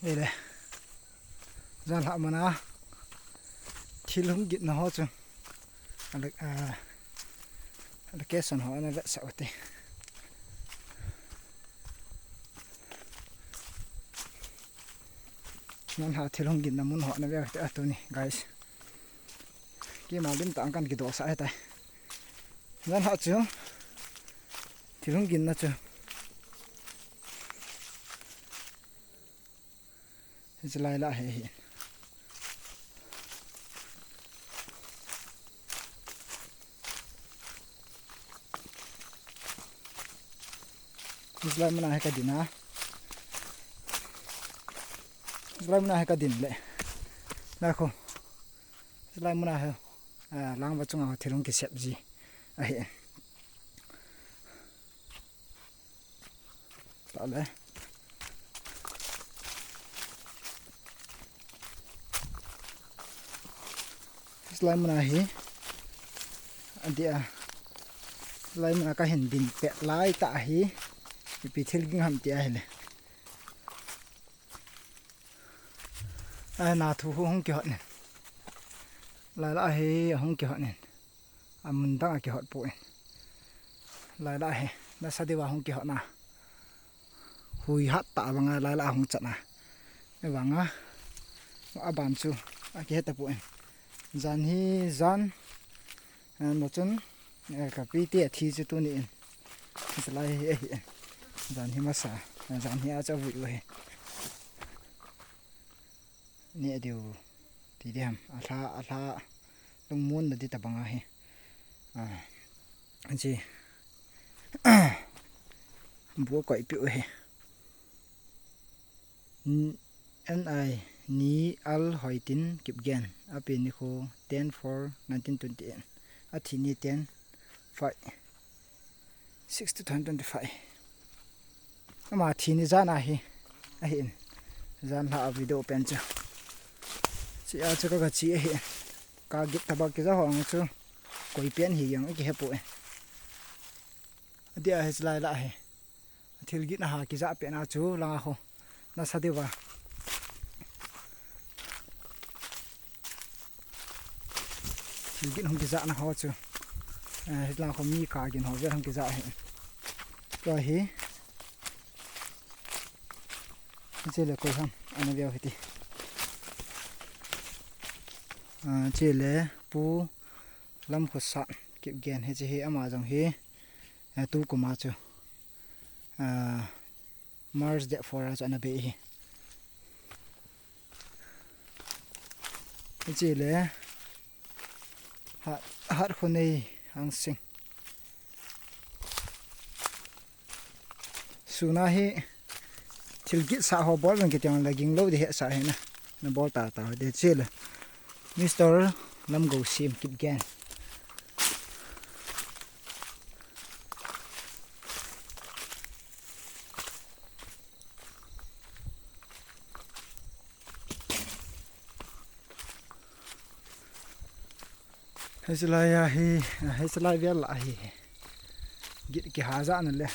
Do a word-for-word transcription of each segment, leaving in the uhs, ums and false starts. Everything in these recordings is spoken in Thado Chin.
Ele. Jan lha mana thil hung gitna ho chu. Ala, a, location ho ana vetsah u te. Jan lha thil hung gitna mun ho ana ve u te a tuni, guys. Keima lim tah a kan kidosah ahitai. Jan lha chu thil hung gitna chu. Hiche lai lah hi, hi. Hiche lai muna hi ka din a. Hiche lai muna hi ka din le. Lai khu. Hiche lai muna hi. Ah, lang va chunga thil hung kisep ji. Ahi. Tale. Hiche lai muna hi. Adia. Lai muna ka hin din pet lai tah hi. Ipi thil ging ham ti ahile. Ai, na thu hu hung kihot nin. Lai lah hi hung kihot nin. Amun dang a kihot poi. Lai lah hi nasa diu a hung kihot na. Hui hat tah banga lai lah a hung chat na. Ahivanga aban chu akihe tapoi. Jan hi jan, eh, mo chun, eh, ka pi te athi chu tuni in. Hiche lai hi ahi. Jan hi masa, eh, jan hi a chu avui u hi. Ni adiu ti diham, alha, alha, lungmon na di tabang ahi. Ah, hiche, bu koi piu hi. N I Ni Al Hoitin Kipgen, apen nikho ten four nineteen twenty-eight, athi ni ten five. Six two thousand twenty-five. Ama thi ni jan ahi. Ahin. Jan lha a video pen chu. Chi a chu ka, ka chi ahi. Ka git taba kija ho ang chu. Koi pen hi yang ki he poi. Adia hiche lai lah hi. Thil gitna ha kija pen a chu langa ho. Nasa diu va. Thil gin hung kija na ho chu. Eh, hilang ho mi ka gin ho vel hung kija hi. Tua hi. Chule koi ham. Ana veu hiti. Ah, chule Pu Lamkhosat Kipgen hiche hi ama jong hi. Eh, tu kuma chu. Ah, March date four a chu ana bei hi. Hiche le, ha, Hatkhonei Hangsing. Suna hi thil git sa ho bol vang kiti ang la ging lo di he sa he na. Na bol ta ta de che le. Mister Lamgousim Kipgen. Hiche lai a hi, hiche lai vel lah a hi. Git kiha ja na le.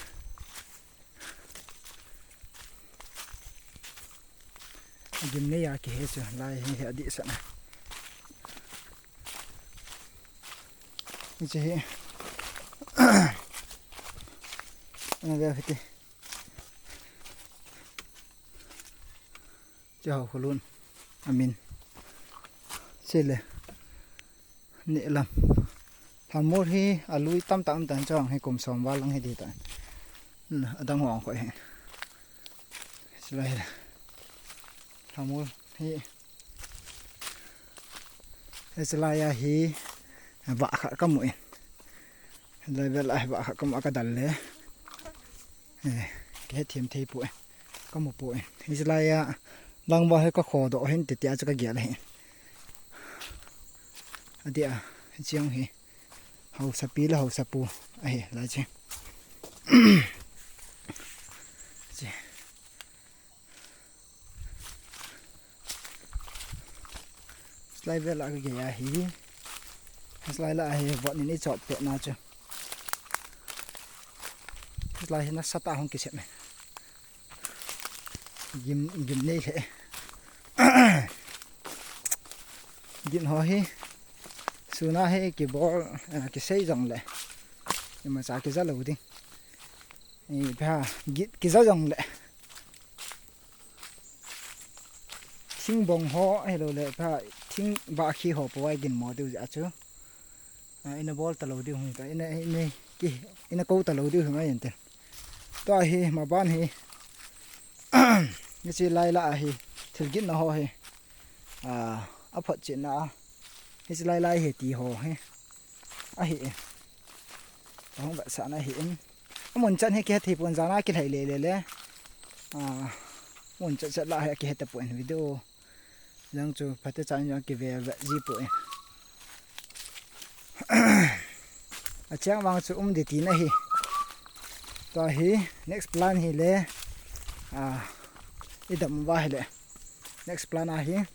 Gimnei a kihe chu lai hi, hi adih sa na. Hiche hi. Ana ve hiti. Che ho khulun. Amin. Chele. Ni lam. Lhamul hi alui tam tam tan chang hi kum som val lang hi di ta. Na, adang ho ang kho hi. Chele. Lhamul hi. Hiche lai a hi vah khat kamu in. Lai vel a hi vah khat kamu a kadal le. Eh, kahe them thei poi. Kamu poi. Hiche lai a lang vah hi kakhodoh hin titi a chu kagel hi. Adia, hiche ang hi. Haosapi le haosapu ahi lai che. Che. Slide vel a kagei ahi. Slide lah a hi vot nin ichop pet na chu. Slide hi nasatah a hung kisem e. Gim, gim nei le. Gin ho hi. Suna hi kibol, eh, kisei jong le. Ima cha kija lo ding. I pha, git kija jong le. Thing bong ho, hello le, pha, thing ba khi ho po ai gin mo diu ja chu. Ah, ina bol ta lo diu hung ta, ina, ina ki, ina ko ta lo diu hung ai ente. Tua hi, maban hi. Hichi lai la hi, thil gin na ho hi. Ah, a phot chin na. Hichi lai lai hi ti ho hi. Ahi. Hong ba sa na hi in. Amun chan hi ki hati pon jana ki lai le le le. Ah, mun chat chat la hi ki hati pon video. Jang chu phate chan jang ki ve ve ji pon. A chang wang chu um di ti na hi. Tua hi next plan hi le. Ah, i dam va hi le. Next plan a hi.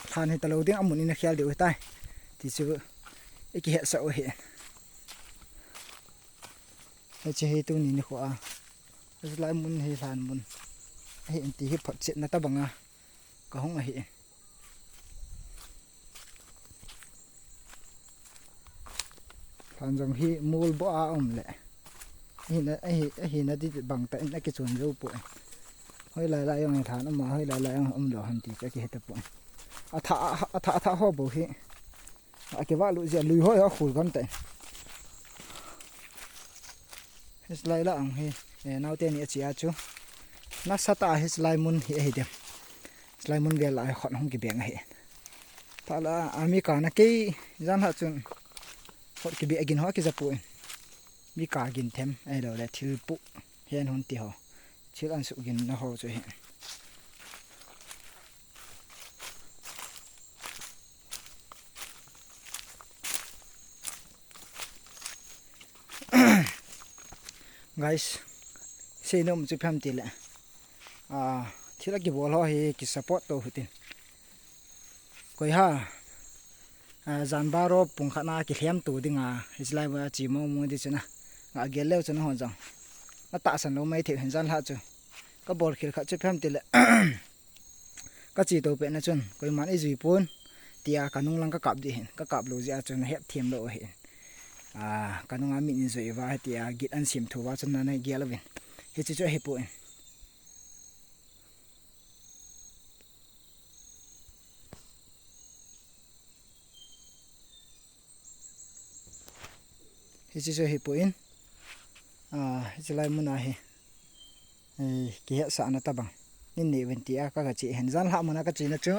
Than hi ta lo ding amun ina khial diu hi tai. Ti chu i ki het sa u hi. Hichi hi tuni ni khu a. Hichi lai mun hi hlan mun. Hi in ti hi phot chet na ta banga. Ka hung ahi. Hlan jong hi mul bo a um le. Hi na, hi, hi na di bang ta in a ki chun jo pu. Hoi lai lai jong hi hlan um a, hoi lai lai jong um lo ham ti cha ki heta pu. A tha, a tha, a tha ho bo hi. A kivah lut jeh a lui hoi a khul gam tai. Hichi lai la ang hi, eh, naote ni a chi a chu. Nasatah a hichi lai mun hi ahi dem. Hichi lai mun vel la hi khon hung kibeng ahi. Tha la a mi ka na kei jan ha chun. Khot kibe a gin ho a kija pu in. Mi ka gin them, ahi lo le thil pu. Hen hun ti ho. Thil an su gin na ho chu hi. Guys, sei nom chu phem ti le. Ah, thil a kibol ho hi ki support to hutin. Koi ha, ah, jan baro pung khat na ki lhem tu ding a, hichi lai va chi mo mo di chuna. Nga gel leu chuna ho jong. Na tahsan lo mai thei hin jan la chu. Ka bol khel khat chu phem ti le. Ka chi to pe na chun, koiman i jui pon, tia ka nung lang ka kap di hin, ka kap lo jeh a chun, na het thiam lo hin. Ah, ka nung a min in jui va, tia git an sim thu va chun na na gel vin. Hichi chu hi pon. Hichi chu hi pon. Ah, hichi lai mun a hi. Eh, ki het sa na ta bang. Nin ni vin tia ka, ka chi hin. Jan la mun a ka chi na chu.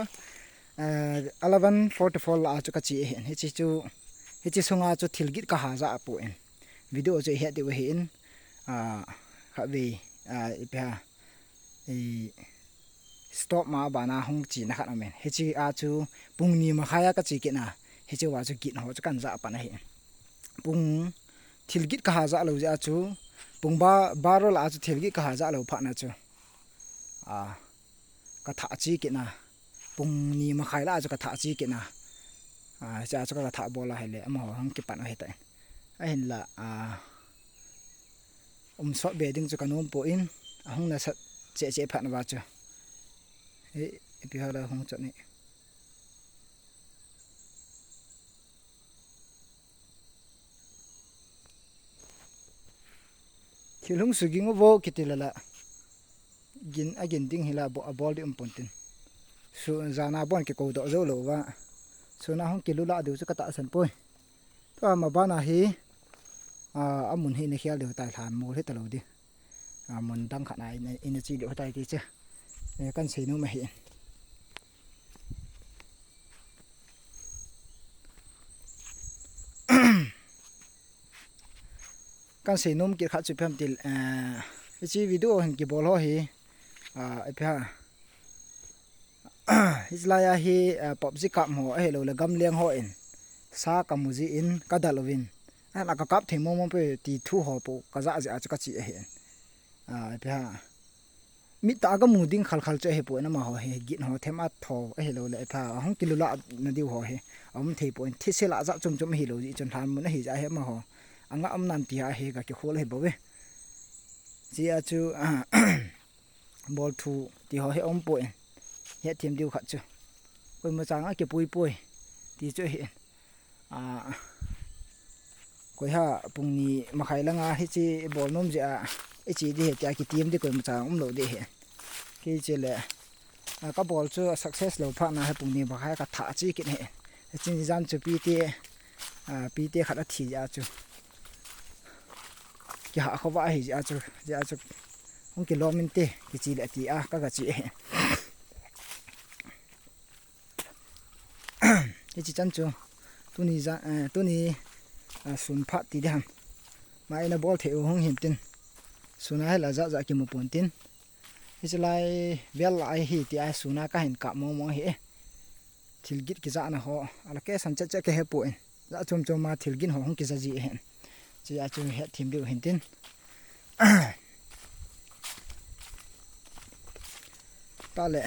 Eh, eleven forty-four la chu ka chi hin. Hichi chu, hichi sunga chu thil git ka ha ja pon. Video chu i het diu hin. Ah, kha ve, ah, i pha. I stop ma bana hung chi na khat amen. Hichi a chu pung ni makhai a ka chi kit na. Hichi va chu git ho chu kan ja pan ahi. Pung thil git ka ha ja lo jeh a chu. Pung ba, baro la chu thil git ka ha ja lo phat na chu. Ah, ka tha chi kit na. Pung ni makhai la chu ka tha chi kit na. Ah, cha chu ka tha bol a hi le. Amaho hung kipan ahi ta. Ahin la, ah, um sot be ding chu ka nom pon, a hung nasat che che phat na va chu. He, ipi ha la hung chot ni. Thil hung su ging vo kiti la la. Gin a gin ding hi la bo, a bol di um pon tin. Su jan a bon ki ko do jo lo va. Suna hung ki lu la diu chu ka tahsan poi. Tua ma bana hi, a, amun hi na khial diu tai hlan mul hi ta lo di. A, mun dang khat na ina, ina chi diu tai ti che. E, kan sei nom ahi. Kan sei nom kit khat chu phem til, eh, hichi video hin kibol ho hi, ah, ipi ha. Hichi lai a hi, ah, PUBG kap ho, ahi lo le gamleng ho in. Sa ka mu ji in, ka dal uvin. Ana ka kap thei mo mo pe ti thu ho po, ka ja ja chu ka chi ahi. Ah, ipi ha. Mit a ka mu ding khal khal chu ahi poi, amaho hi gin ho them a tho ahi lo le, pha hung kilu la na diu ho hi a um thei poi, thi se la ja chum chum ahi lo ji chun hlan mun ahi ja hi amaho anga um nan ti a hi ka ki khol ahi bo ve. Chi a chu, ah, bol thu ti ho hi um poi. Hethem diu khat chu, koima chang a kipui poi ti chu hi. A, koi ha pung ni makhai langa hichi bol nom jeh a ichi di hi tia kitiem di koima chang um lou di hi. Kei chele, a, ka bol chu success lou phat na hi pung ni makhai ka thah chi kit hi. Hichi jan chu pi te, a, pi te khat a thi jeh a chu, kiha khova hi jeh a chu, jeh a chu hung kilom inte, kichi le ti a ka ga chi hi. Hichi chan chu tuni ja, eh, tuni, ah, sun phat ti di ham. Ma ina bol thei u hung hin tin. Suna hi la ja ja kimu pon tin. Hichi lai vel lai hi ti a suna ka hin kap mong mong hi e. Thil gin kija na ho, ala ke san chet chet ke he poi. Ja chom chom ma thil gin ho hung kija ji hen. Chi a chu hethem diu hin tin. Tale,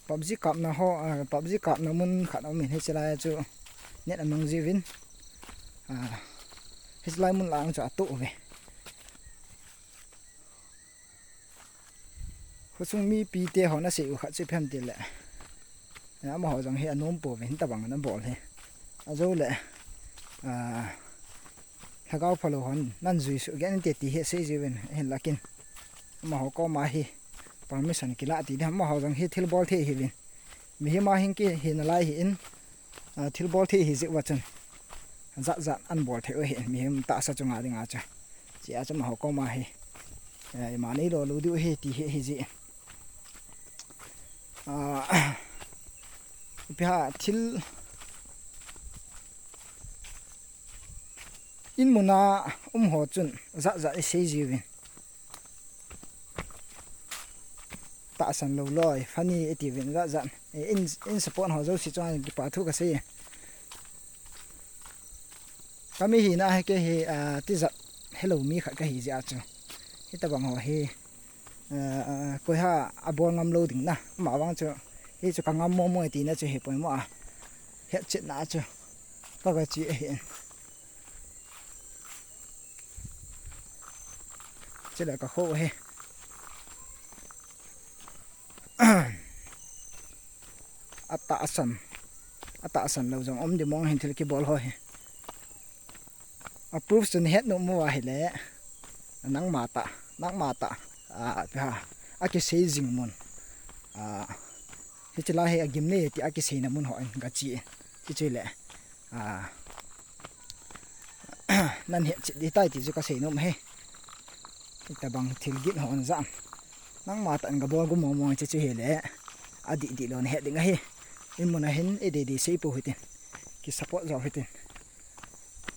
PUBG kapna ho, ah, PUBG kapna mun khat um in hichi lai chu net a mang ji vin. Ah, hichi lai mun lang chu a tu ve. Khosung mipi te ho na sei u khat chu phem ti le. Amaho jong hi anom poi hin tabang na bol hi. Ajo le, ah, lhagao phalou hon nan jui su gen te ti hi sei ji vin hin lakin. Amaho koma hi permission kila ti di amaho jong hi thil bol thei hi vin. Mihem a hin kihi na lai hi in, ah, thil bol thei hi jeh uva chun. Jat jat an bol thei u hi mihem tahsa chunga dinga chu. Chi a chu amaho koma hi. Eh, ima nei lo lo diu hi ti hi, hi ji. Ah, ipi ha thil in mun a um ho chun jat jat i sei ji vin. Tahsan lou loi, funny i ti vin jat jat. Eh, in, in support ho jouse chunga kipa thu ka sei. Ka mi hina hi kei hi, ah, tijat helou mi khat ka hi jeh a chu. Hitabang ho hi, ah, ah, koi ha a bol ngam lou ding na. Ama vang chu, hi chu ka ngam mo mo ti na chu hi poi mo a. Hetchet na chu. Ka ga chi ahi. Chule ka kho hi. Atahsan. Atahsan lou jong um di mong hin thil kibol ho hi. A proof chu na het nom u ahile. Nangma tah, nangma tah. Ah, ha. A kisei jing mun. Ah, hichi lai hi a gim nei ti a kisei na mun ho in ka chi. Chi chi le. Ah, nan hetchet di tai ti chu ka sei nom hi. Hitabang thil gin ho an jam. Nangma tah in ka bol gu mong mong chi chu hi le. A di di lo na het ding ahi. In mun a hin i di di sei po hitin. Ki support jo hitin.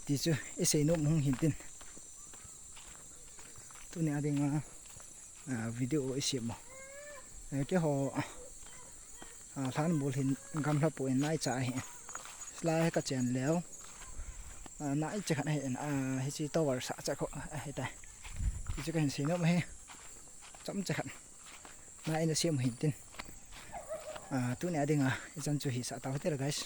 Ti chu i sei nom hung hin tin. Tuni a dinga, ah, video i sem mo. Eh, keiho, ah, lhan bul hin gamla pu in nai cha hi. Sla ka chen leo. Ah, nai che khat hi in, ah, hichi tower sa cha kho, ah, hi tai. Hichi ka hin sei nom hi. Chom che khat. Nai na sem hin tin. Ah, tuni a dinga, i chan chu hi sa tau te la guys.